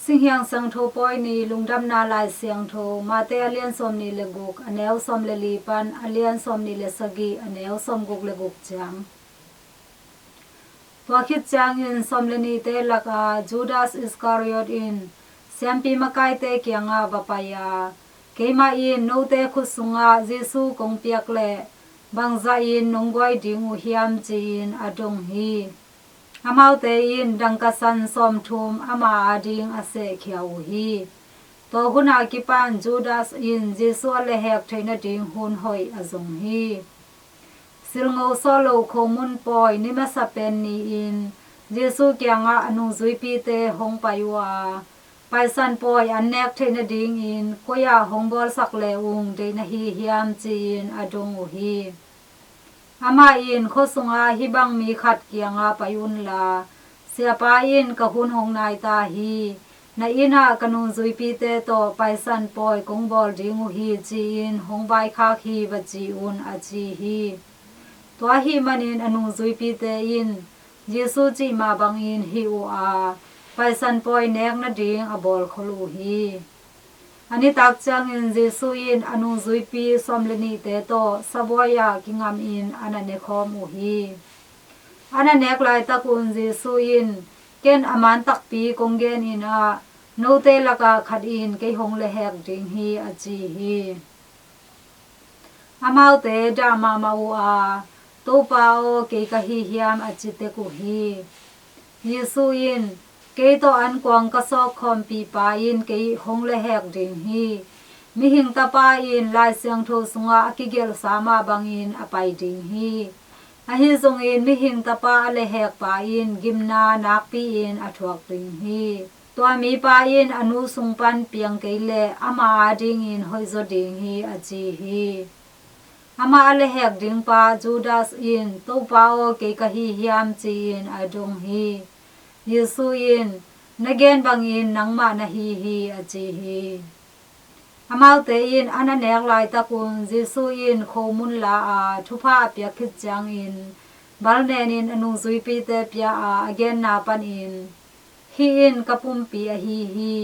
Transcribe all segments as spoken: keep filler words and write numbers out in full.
Siangtho Pawi ni. Lungdamna Lai Siangtho Mate a lian sawmnih le guk, a neu sawm le li pan a lian sawmnih le sagih, a neu sawmguk le guk ciang. Tua khit ciangin sawm le nihte laka Judas Iskariot in siampi makaite kiangah va pai a, "Keimah in note khut sungah Jesu kong piak leh bangzahin nong guai ding uh hiam?" ci-in a dong hi. Amaute in dangka san sawmthum ama ading a sehkhia uh hi. Tua hun a kipan Judas in Jesu a lehhek theih nading hun hoih a zong hi. Silngo sawh lo khomun pawi ni masa pen ni-in Jesu kiangah a nungzuipite hong pai uh a, "Paisan pawi an nek theih nadingin koi-ah hong bawlsak le ung deih na hi hiam?" ci-in a dong uh hi. Amah in, "Khua sungah hih bang mi khat kiangah pai unla, 'Siapa in ka hun hong nai ta hi. Na inn ah ka nungzuipite tawh Paisan pawi kong bawl ding uh hi,' ci-in hong vaikhak hi," va ci un, a ci hi. Tua ahih manin a nungzuipite in Jesu cih mah bangin hih uh a, Paisan pawi nek nading a bawlkhol uh hi. A nitak ciangin Jesu in a nungzuipi sawm le nihte tawh sabuai ah kingamin a na nekhawm uh hi. A na nek laitakun Jesu in, "Ken a man takpi kong genin ah, note lakah khat in kei hong lehhek ding hi," a ci hi. Amaute dah mahmah uh a, "Topa aw, kei ka hi hiam?" a ci tek uh hi. Jesu in, "Kei tawh ankuang ka sawk khawmpihpa in kei hong lehhek ding hi. Mihing Tapa in Lai Siangtho sungah a kigelhsa mah bangin a pai ding hi. Ahi zongin Mihing Tapa a lehhekpa in gimna nakpi-in a thuak ding hi. Tua mipa in a nu sung pan piang kei leh ama adingin hoihzaw ding hi," a ci hi. Amah a lehhek dingpa Judas in, "Topa aw, kei ka hi hiam?" ci-in a dong hi. Jesu in, "Na gen bangin nangmah na hi hi," a ci hi. Amaute in an a nek laitakun Jesu in khomun la a, thupha a piak khit ciangin bal nenin a nungzuipite pia a, a genna panin, "Hih in ka pumpi ahi hi.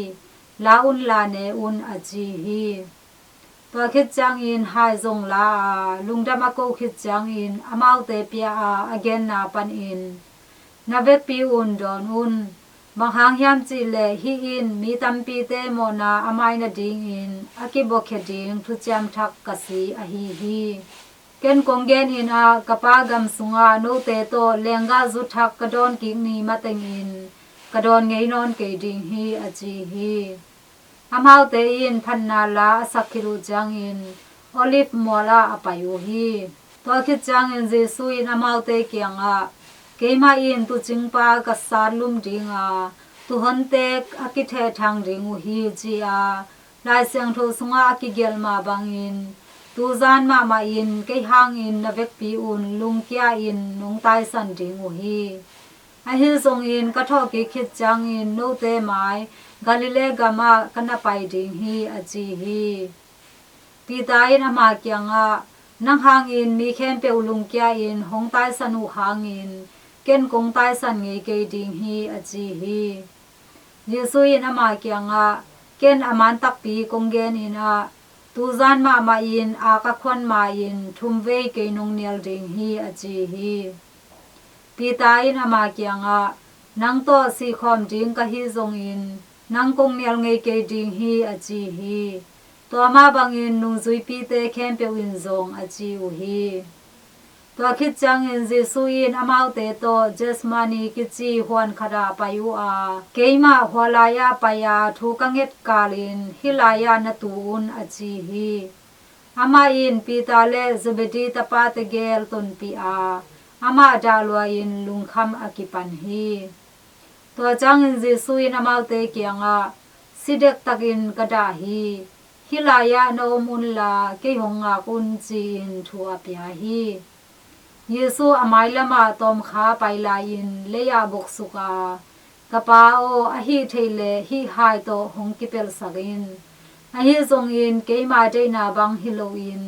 La unla ne un," a ci hi. Tua khit ciangin hai zong la a, lungdam a ko khit ciangin amaute pia a, a genna panin, "Na vekpi un dawn un. Bang hang hiam cihleh hih in mi tampite mawhna a mai nadingin a kibuakhia ding thuciam thak ka si ahi hi. Ken kong genin ah, ka Pa gam sungah note tawh lenggahzu thak ka dawn kik ni matengin ka dawn ngei nawn kei ding hi," a ci hi. Amaute in phatna la a sak khit uh ciangin Olive mual ah a pai uh hi. Tua khit ciangin Jesu in amaute kiangah, "Keimah in tuucingpa ka satlum ding a, tuuhonte a kithehthang ding uh hi," ci-a Lai Siangtho sungah a kigelh mah bangin, "Tuzan mahmah in kei hangin na vekpi un lungkia-in nong taisan ding uh hi. Ahi zongin ka thawhkik khit ciangin note mai Galilee gamah ka na pai ding hi," a ci hi. Peter in ama kiangah, "Nang hangin mi khempeuh lungkia-in hong taisan uh hangin ken kong taisan ngei kei ding hi," a ci hi. Jesu in ama kiangah, "Ken a man takpi kong genin ah, tuzan mahmahin ak a khuan ma-in thumvei kei nong nial ding hi," a ci hi. Peter in ama kiangah, "Nang tawh sihkhawm ding ka hi zongin nang kong nial ngei kei ding hi," a ci hi. Tua mah bangin nungzuipite khempeuh in zong a ci uh hi. Tua khit ciangin Jesu in amaute tawh Gethsemane kici huan khatah pai uh a, "Keimah hua lai-ah pai-a thu ka nget kalin hih lai-ah na tu un," a ci hi. Amah in Peter le Zebedee tapate gel tonpih a, amah dah lua-in lungkham a kipan hi. Tua ciangin Jesu in amaute kiangah, "Si dektakin ka dah hi. Hih lai-ah na om unla kei hong ngak un," ci-in thu a pia hi. Jesu a mailamah tawmkha pai lai-in lei-ah boksuk a, "Ka Pa aw, ahih theih leh hih hai tawh hong kipelhsak in. Ahi zongin keima deihna bang hi loin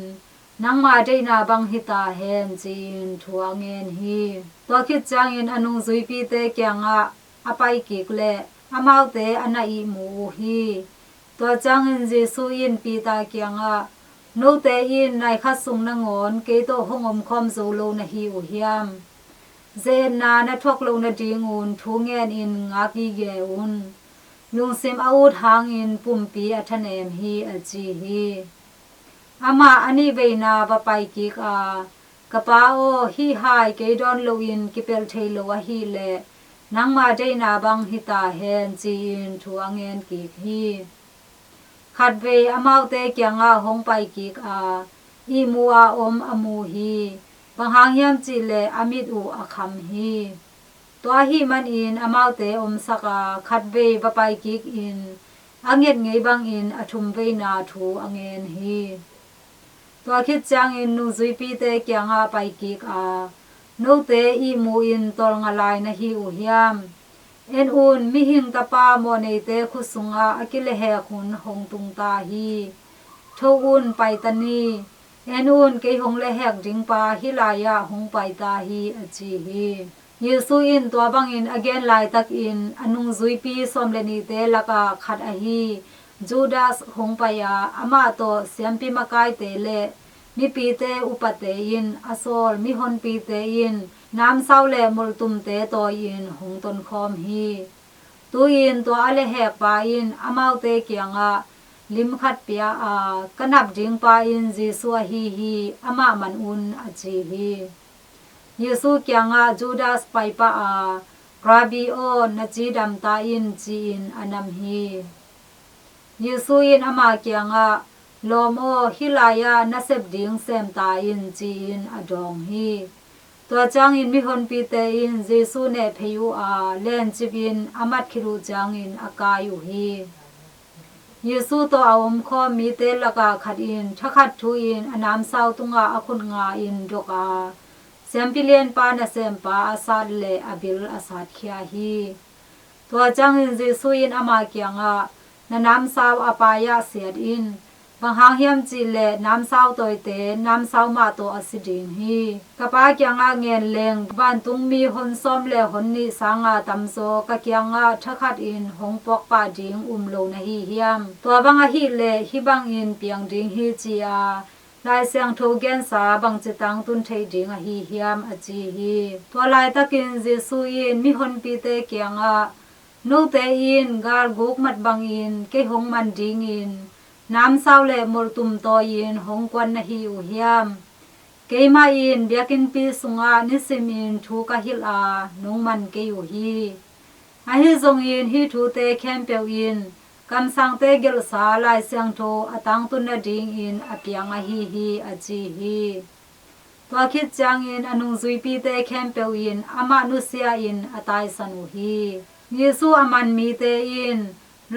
nangma deihna bang hi ta hen," ci-in thu a ngen hi. Tua khit ciangin a nungzuipite kiangah a pai kik leh, amaute a na ihmu uh hi. Tua ciangin Jesu in Peter kiangah, "Note in nai khat sung nangawn kei tawh hong omkhawm zo lo na hi uh hiam? Ze-etna na thuak loh nadingun thu ngenin ngak gige un. Lungsim a ut hangin pumpi a thanem hi," a ci hi. Amah a nihveina va pai kik a, "Ka Pa aw, hih hai kei dawn loin kipelh thei lo ahih leh nangma deihna bang hi ta hen," ci-in thu a ngen kik hi. Khatvei amaute kiangah hong pai kik a, ihmu a om a mu hi. Bang hang hiam cih leh a mit uh a kham hi. Tua ahih manin amaute omsak a, khatvei va pai kikin a nget ngei bangin a thumveina thu a ngen hi. Tua khit ciangin nungzuipite kiangah pai kik a, "Note ihmu in tawlnga lai na hi uh hiam? En un, Mihing Tapa mawhneite khut sungah a kilehhek hun hong tung ta hi. Tho un, pai ta ni. En un, kei hong lehhek dingpa hih lai-ah hong pai ta hi," a ci hi. Jesu in tua bangin a gen laitakin a nungzuipi sawm le nihte lakah khat ahi Judas hong pai a, amah tawh siampi makaite le mipite upate in a sawl mihonpite in namsau le molhtumte tawi-in hong tonkhawm hi. Tu-in tua a lehhekpa in amaute kiangah lim khat pia a, "Ka nap dingpa in Jesu ahi hi, amah man un," a ci hi. Jesu kiangah Judas pai pah a, "Rabbi aw, na cidam ta in," ci-in a nam hi. Jesu in ama kiangah, "Lawm aw, hih lai-ah na sep ding sem ta in," ci-in a dawng hi. Tua ciangin mihonpite in Jesu neh phei uh a, lencipin a mat khit uh ciangin a kai uh hi. Jesu tawh a omkhawm mite lakah khat in thakhat thu-in a namsau tungah a khut nga-in dok a, siampi lianpa nasempa a sat le a bil a satkhia hi. Tua ciangin Jesu in ama kiangah, "Na namsau a pai-ah siat in. Bang hang hiam cih leh namsau tawite namsau mah tawh a si ding hi. Ka Pa kiangah ngen leng vantungmi hon sawm le hon nih sanga tamzaw ka kiangah thakhatin hong puak pah ding um lo na hi hiam? Tua bang ahih leh hih bangin piang ding hi, ci-a Lai Siangtho gensa bangci tangtun theih ding ahi hiam?" a ci hi. Tua laitakin Jesu in mihonpite kiangah, "Note in galguk mat bangin kei hong man dingin namsau le molhtum tawi-in hong kuan na hi uh hiam? Keimah in biakinnpi sungah nisimin thu ka hilh a, nong man kei uh hi. Ahi zongin hih thute khempeuh in kamsangte gelhsa Lai Siangtho a tangtun nadingin a piang ahi hi," a ci hi. Tua khit ciangin a nungzuipite khempeuh in amah nusia-in a taisan uh hi. Jesu a man mite in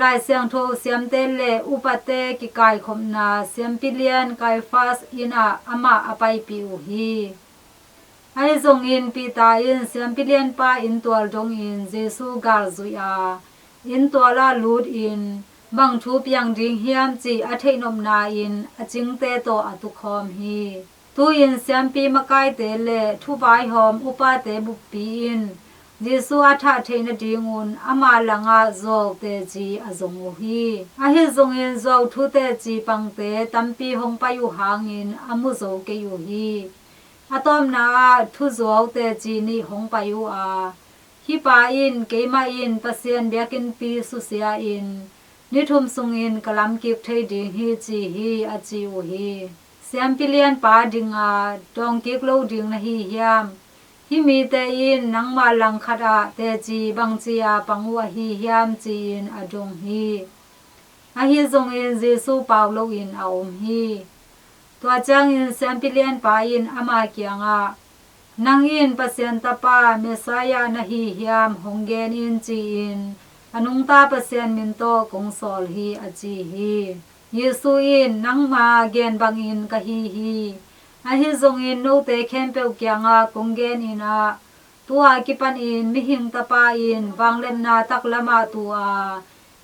Lai Siangtho siamte le upate kikaikhopna siampi lian Kaifas inn ah amah a paipih uh hi. Ahi zongin Peter in siampi lianpa inntual dongin Jesu galzuih a, inntual ah lutin bang thu piang ding hiam cih a theihnopna-in a cingte tawh a tukhawm hi. Tu-in siampi makaite le thuvaihawm upate buppi in Jesu a thah theih nadingun ama langah zuau teci a zong uh hi. Ahi zongin zuau thu teci pangte tampi hong pai uh hangin a mu zo kei uh hi. A tawpna ah thuzuau teci nih hong pai uh a, "Hih pa in, 'Keimah in Pasian biakinnpi susia-in ni thum sungin ka lamkik thei ding hi,' ci hi," a ci uh hi. Siampi lianpa dinga dawngkik lo ding na hi hiam? Hih mite in nangmah langkhat ah teci bangci-a pang uh ahi hiam? Ci-in a dong hi. Ahi zongin Jesu pau loin a om hi. Tua ciangin siampi lianpa in ama kiangah, "Nang in Pasian Tapa, Messiah na hi hiam? Hong gen in," ci-in a nungta Pasian min tawh kong sawl hi, a ci hi. Jesu in, "Nangma gen bangin ka hi hi. Ahi zongin note khempeuh kiangah kong genin ah, tu-a kipanin Mihing Tapa in vangliatna taklamah tu-a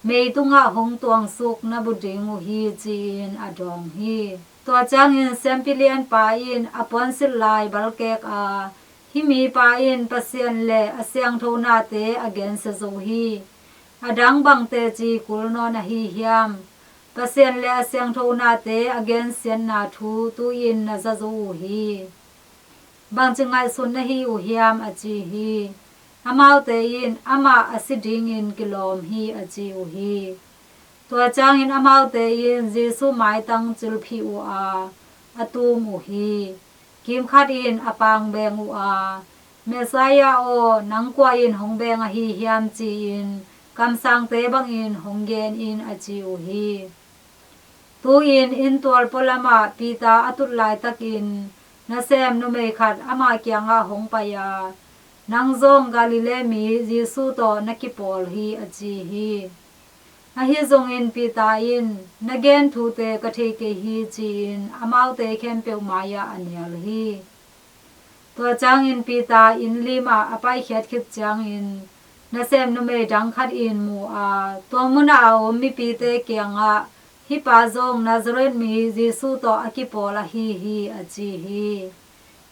mei tungah hong tuangsuk na bu ding uh hi," ci-in a dawng hi. Tua ciangin siampi lianpa in a puansilh lai balkek a, "Hih mipa in Pasian le a siangtho nate a gensia zo hi. A dang bang teci kul nawn ahi hiam? Pasian le a siangtho nate a gensiatna thu tu-in na za zo uh hi. Bangci ngaihsun na hi uh hiam? a ci hi. Amaute in, Amah a si dingin kilawm hi, a ci uh hi. Tua ciangin amaute in Jesu maitang cilphih uh a, a tum uh hi. Kimkhat in a pang beng uh a, Messiah aw, nang kua in hong beng ahi hiam? ci-in kamsangte bangin hong gen in, a ci uh hi. Tu-in inntual pualamah Peter a tut laitakin nasem numei khat ama kiangah hong pai a, Nang zong Galilee mi Jesu tawh na kipawl hi, a ci hi. Ahi zongin Peter in, Na gen thute ka thei kei hi, ci-in amaute khempeuh mai-ah a nial hi. Tua ciangin Peter inn limah a paikhiat khit ciangin nasem numei dang khat in mu a, tua munah a om mipite kiangah, Hih pa zong Nazareth mi Jesu tawh a kipawl ahi hi, a ci hi.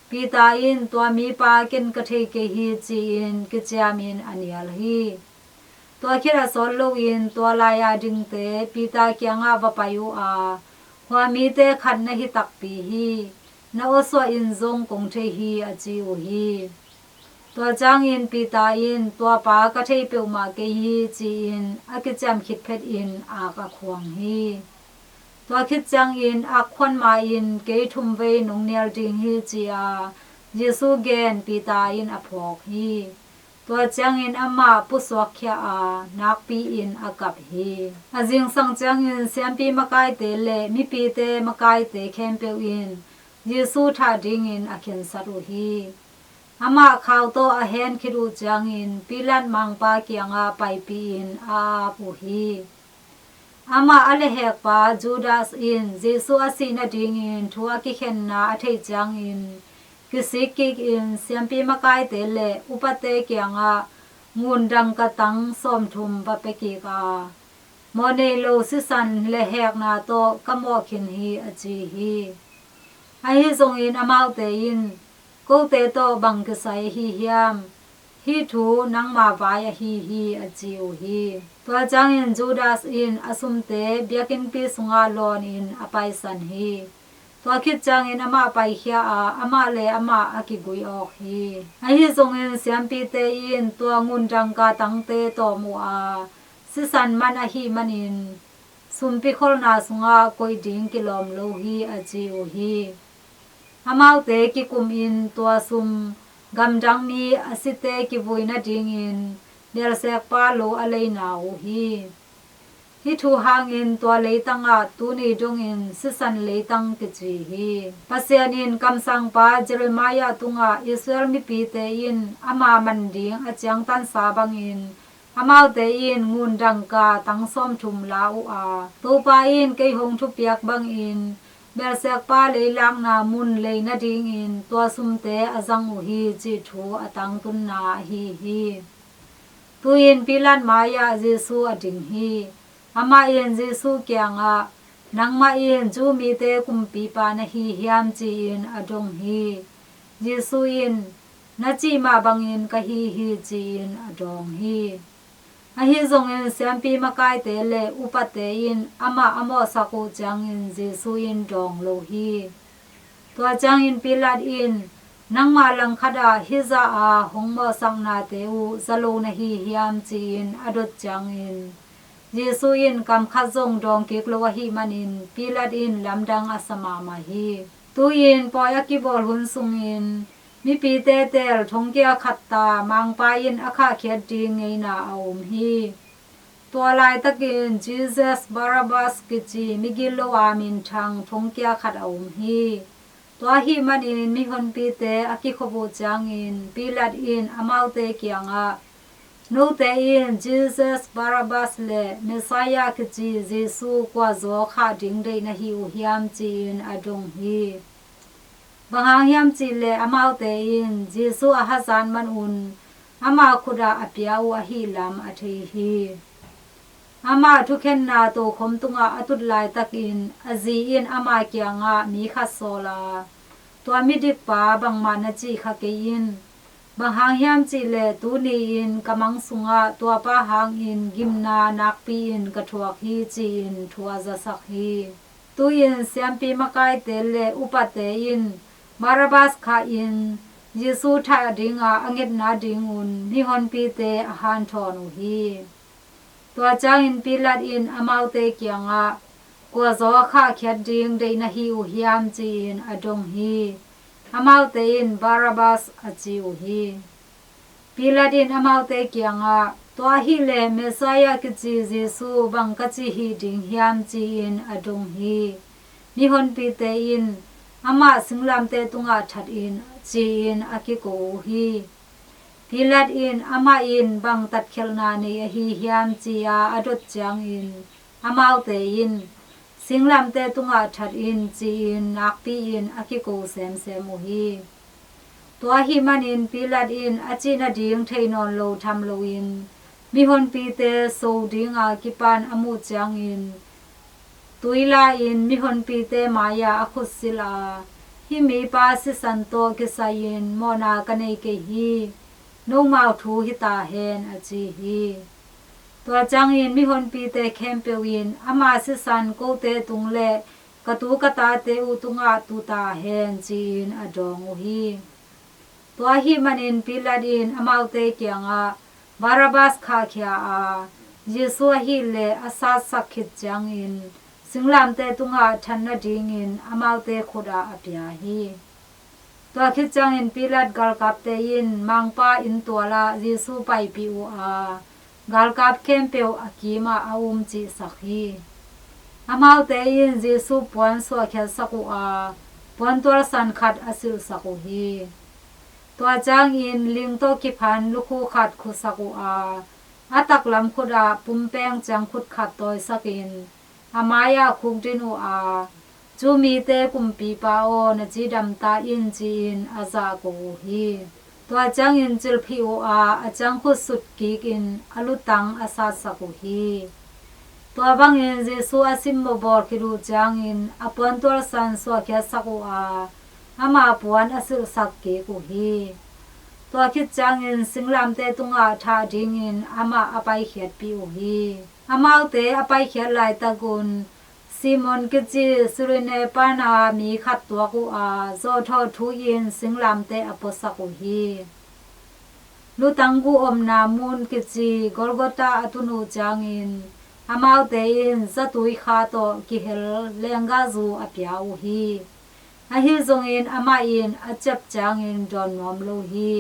Peter in, Tua mipa ken ka thei kei hi, ci-in kiciamin a nial hi. Tua khit a sawt loin tua lai-a dingte Peter kiangah va pai uh a, Hua mite khat na hi takpi hi. Na awsuah in zong kong thei hi, a ci uh hi. Tua ciangin Peter in, Tua pa ka thei peuhmah kei hi, ci-in a kiciam khit phetin ak a khuang hi. Tua khit ciangin ak khuan ma-in, Kei thumvei nong nial ding hi, ci-a Jesu gen Peter in a phawk hi. Tua ciangin amah pusuakkhia a, nakpi-in a kap hi. A zingsang ciangin siampi makaite le mipite makaite khempeuh in Jesu thah dingin a khensat uh hi. Amah khau tawh a hen khit uh ciangin Pilat mangpa kiangah paipih-in a ap uh hi. Amah a lehhekpa Judas in Jesu a sih nadingin thu a kikhenna a theih ciangin kisik kikin siampi makaite le upate kiangah ngun dangka tang sawmthum va pia kik a, Mawhnei lo sisan lehhekna tawh ka mawh khin hi, a ci hi. Ahi zongin amaute in, Kote tawh bang kisai ahi hiam? Hih thu nangma vai ahi hi, a ci uh hi. Tua ciangin Judas in a sumte biakinnpi sungah lawnin a paisan hi. Tua khit ciangin amah paikhia a, amah le amah a kigui awk hi. Ahi zongin siampite in tua ngun dangka tangte tawm uh a, sisan man ahih manin sumpi kholhna sungah koih ding kilawm lo hi, a ci uh hi. Amaute kikumin tua sum gamdang mi a site kivui nadingin Beelzebub lo a leina uh hi. Hih thu hangin tua leitangah tuni dongin sisan leitang kici hi. Pasian in kamsangpa Jeremiah tungah Israel mipite in ama man ding a ciangtansa bangin amaute in ngun dangka tang sawmthum la uh a, Topa in kei hong thupiak bangin Beelzebub leilakna mun lei nadingin tua sumte a zang uh hi, cih thu a tangtunna ahi hi. Tu-in Pilat mai-ah Jesu a ding hi. Amah in Jesu kiangah, Nangmah in Jew mite kumpipa na hi hiam? ci-in a dong hi. Jesu in, Na cih mah bangin ka hi hi, ci-in a dawng hi. Ahi zongin siampi makaite le upate in amah a mawhsak uh ciangin Jesu in dawng lo hi. Tua ciangin Pilat in, Nangmah langkhat ah hih zah a hong mawhsaknate uh za lo na hi hiam? ci-in a dot ciangin Jesu in kam khat zong dawng kik lo ahih manin Pilat in lamdang a sa mahmah hi. Tu-in pawi a kibawl hun sungin mipite tel thongkia khat ta mangpa in a khahkhiat ding ngeina a om hi. Tua laitakin Jesus Barabbas kici migilo a minthang thongkia khat a om hi. Tua ahih manin mihonpite a kikhop uh ciangin Pilat in amaute kiangah, Note in Jesus Barabbas le Messiah kici Jesu kua zaw khah ding deih na hi uh hiam? ci-in a dong hi. Bang hang hiam cih leh amaute in Jesu a hazat manun ama khut ah a pia uh ahih lam a thei hi. Amah thukhenna tokhom tungah a tut laitakin a zi in ama kiangah mi khat sawl a, Tua midikpa bangmah na cih kha kei in. Bang hang hiam cih leh tuni-in ka mang sungah tuapa hangin gimna nakpi-in ka thuak hi, ci-in thu a zasak hi. Tu-in siampi makaite le upate in Barabbas khah-in Jesu thah dinga a ngetna dingun mihonpite a hanthawn uh hi. Tua ciangin Pilat in amaute kiangah, "Kua zaw khahkhiat ding deih na hi uh hiam?" ci-in a dong hi. Amaute in, "Barabbas," a ci uh hi. Pilat in amaute kiangah, "Tua ahih leh Messiah kici Jesu bang ka ci hih ding hiam?" ci-in a dong hi. Mihonpite in, "Amah singlamteh tungah that in," ci-in a kiko uh hi. Pilat in, "Amah in bang tatkhelhna nei ahi hiam?" ci-a a dot ciangin amaute in, "Singlamteh tungah that in," ci-in nakpi-in a kiko semsem uh hi. Tua ahih manin Pilat in a cih nading thei nawn lo tham loin mihonpite so dinga kipan a muh ciangin tui la-in mihonpite mai-ah a khut silh a, "Hih mipa sisan tawh kisai-in mawhna ka nei kei hi. Nomau thu hi ta hen," a ci hi. Tua ciangin mihonpite khempeuh in, "Ama sisan kote tung le ka tu ka tate uh tungah tu ta hen," ci-in a dawng uh hi. Tua ahih manin Pilat in amaute kiangah Barabbas khahkhia a, Jesu ahih leh a satsak khit ciangin singlamteh tungah that nadingin amaute khut ah a pia hi. Tua khit ciangin Pilat galkapte in mangpa inn tualah Jesu paipih uh a, galkap khempeuh a kimah a um cihsak hi. Amaute in Jesu puan suahkhiatsak uh a, puantual san khat a silhsak uh hi. Tua ciangin ling tawh kiphan lukhu khat khusak uh a, a taklam khut ah pumpeng ciangkhut khat tawisakin a mai-ah khukdin uh a, "Jew mite kumpipa aw, na cidam ta in," ci-in a zahko uh hi. Tua ciangin cilphih uh a, a ciangkhut sutkikin a lutang a satsak uh hi. Tua bangin Jesu a simmawh bawl khit uh ciangin a puantual san suahkhiatsak uh a, ama puan a silhsak kik uh hi. Tua khit ciangin singlamteh tungah thah dingin amah a paikhiatpih uh hi. Amaute a paikhiat laitakun Simon kici Cyrene pana mi khat tuak uh a, zawhthawh thu-in singlamteh a puasak uh hi. Lutang guh omna mun kici Golgotha a tun uh ciangin amaute in zatui kha tawh kihel lenggahzu a pia uh hi. Ahi zongin amah in a ciap ciangin dawn nuam lo hi.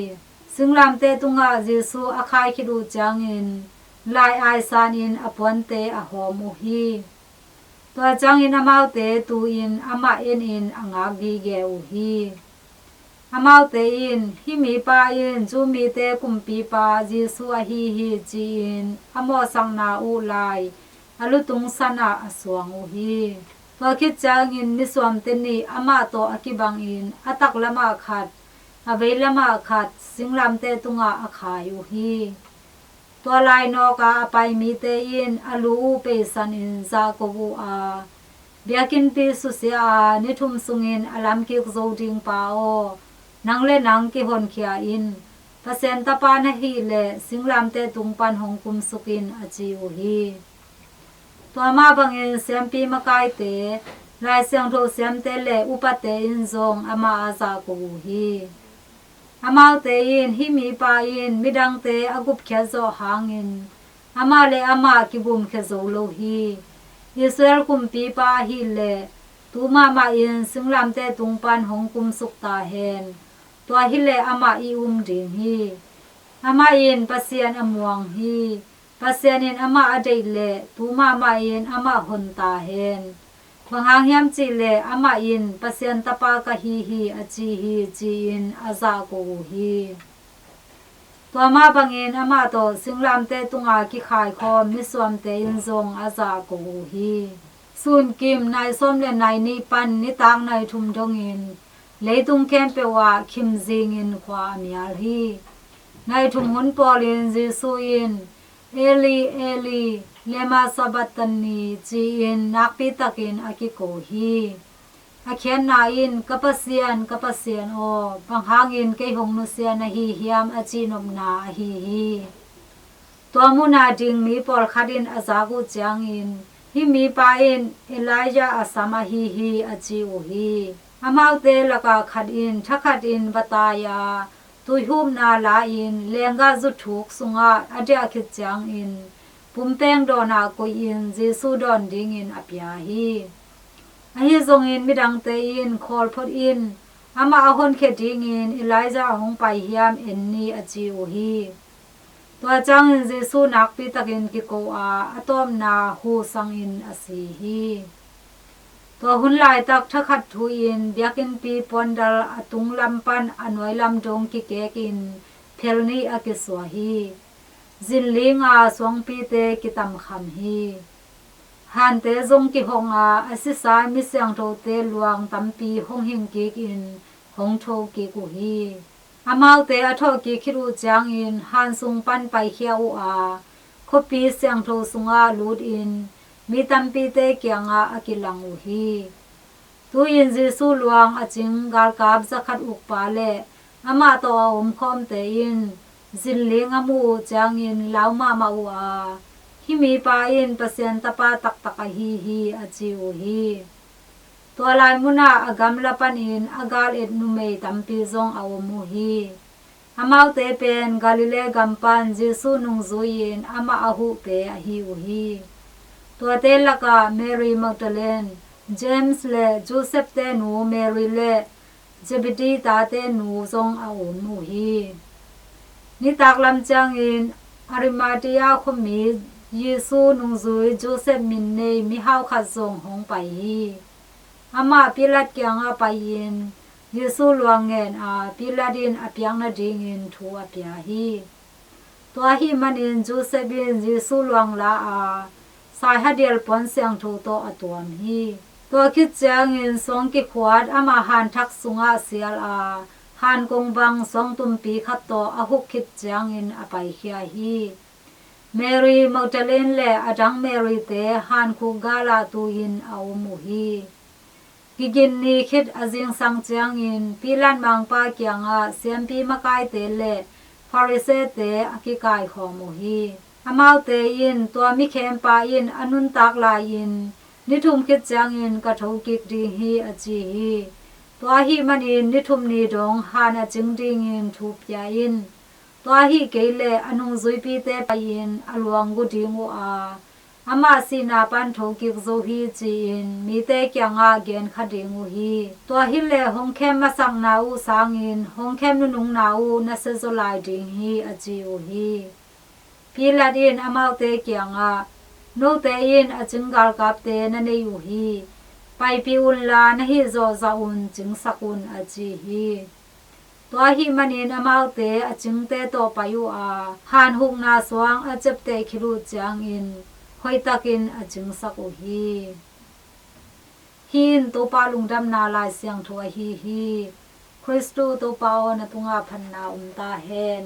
Singlamteh tungah Jesu a khai khit uh ciangin lai aisanin a puante a hawm uh hi. Tua ciangin amaute tu-in amah enin a ngak gige uh hi. Amaute in, "Hih mipa in Jew mite kumpipa Jesu ahi hi," ci-in a mawhsakna uh lai a lutung sanah a suang uh hi. Tua khit ciangin misuamte nih amah tawh a kibangin a taklamah khat, a veilamah khat singlamteh tungah a khai uh hi. Tua lainawka a pai mite in a lu uh peisanin zahko uh a, "Biakinnpi susia a ni thum sungin a lamkik zo dingpa aw, nang le nang kihonkhia in. Pasian Tapa na hih leh singlamteh tung pan hong kumsuk in," a ci uh hi. Tua mah bangin siampi makaite, lai siangtho siamte le upate in zong amah a zahko uh hi. Amaute in, "Hih mipa in midangte a gupkhiat zawh hangin amah le amah kigumkhia zo lo hi. Israel kumpipa ahih leh tu mahmah in singlamteh tung pan hong kumsuk ta hen. Tua hileh amah i um ding hi. Amah in Pasian a muang hi. Pasian in amah a deih leh tu mahmah in amah hon ta hen. Bang hang hiam cih leh amah in, 'Pasian Tapa ka hi hi,' a ci hi," ci-in a zahko uh hi. Tua mah bangin amah tawh singlamteh tunga kikhaikhawm misuamte in zong a zahko uh hi. Sunkim nai sawm le nai nih pan nitak nai thum dongin leitung khempeuh ah khim zingin khua a mial hi. Nai thum hun pawlin Jesu in, "Eli, Eli, lema sabachthani?" ci-in nakpi takin a kiko hi. A khiatna in, "Ka Pasian, ka Pasian aw, bang hangin kei hong nusia na hi hiam?" a cihnopna ahi hi. Tua muna ding mi pawlkhat in a zak uh ciangin, "Hih mipa in Elijah a sam ahi hi," a ci uh hi. Amaute laka khat in thakhatin va tai a, tuihupna la-in lenggah zuthuk sungah a diah khit ciangin, pumpeng dawnah koihin Jesu dawn dingin a pia hi. Ahi zongin midangte in, "Khawl phot in, amah a honkhia dingin Elijah a hong pai hiam en ni," a ci uh hi. Tua ciangin Jesu nakpi takin kiko a, a tawpna hu sangin a si hi. Tua hun laitak thakhat thu-in biakinnpi puandal a tunglam pan a nuailam dong kikekin phel nih a kisua hi. Zinling a suangpite kitamkham hi. Hante zong kihong a, a sisa mi siangthote luang tampi hong hing kikin hong tho kik uh hi. Amaute a thawhkik khit uh ciangin han sung pan paikhia uh a, khuapi siangtho sungah lutin mi tampite kiangah a kilang uh hi. Tu-in Jesu luang a cing galkap zakhat ukpa le amah tawh a omkhawmte in zinling a muh uh ciangin lau mahmah uh a, "Hih mipa in Pasian Tapa taktak ahi hi," a ci uh hi. Tua lai munah a gamla panin a gal et numei tampi zong a om uh hi. Amaute pen Galilee gam pan Jesu nungzui-in amah a huhte ahi uh hi. Tuate lakah Mary Magdalene, James le Joseph-te nu Mary le Zebedee tate nu zong a om uh hi. Nitaklam ciangin Arimathea khuami Jesu nungzui Joseph min nei mihau khat zong hong pai hi. Amah Pilat kiangah pai-in Jesu luang ngen a, Pilat in a piak nadingin thu a pia hi. Tua ahih manin Joseph in Jesu luang la a, saihadial puan siangtho tawh a tuam hi. Tua khit ciangin suang kikhuat amah hanthak sungah sial a, han kongvang suangtumpi khat tawh a huk khit ciangin a paikhia hi. Mary Magdalene le a dang Mary-te hankhuk galah tu-in a om uh hi. Kigin ni khit a zingsang ciangin Pilat mangpa kiangah siampi makaite le Farisee-te a kikaikhawm uh hi. Amaute in tua mikhempa in a nuntak lai-in, "Ni thum khit ciangin ka thokik ding hi," a ci hi. Tua ahih manin ni thum ni dong han a cing dingin thu pia in. Tua ahih kei leh a nungzuipite pai-in a luang gu ding uh a, amah sihna pan thokik zo hi ci-in mite kiangah genkha ding uh hi. Tua hileh hong khem masakna uh sangin hong khem nunungna uh na siazaw lai ding hi, a ci uh hi. Pilat in amaute kiangah, "Note in a cing galkapte na nei uh hi. Paipih unla na hihzawh zah un, cingsak un," a ci hi. Tua ahih manin amaute a cingte tawh pai uh a, han hukna suang a ciapteh khit uh ciangin hoihtakin a cingsak uh hi. Hih in Topa lungdamna Lai Siangtho ahi hi. Khristu Topa aw, na tungah phatna om ta hen.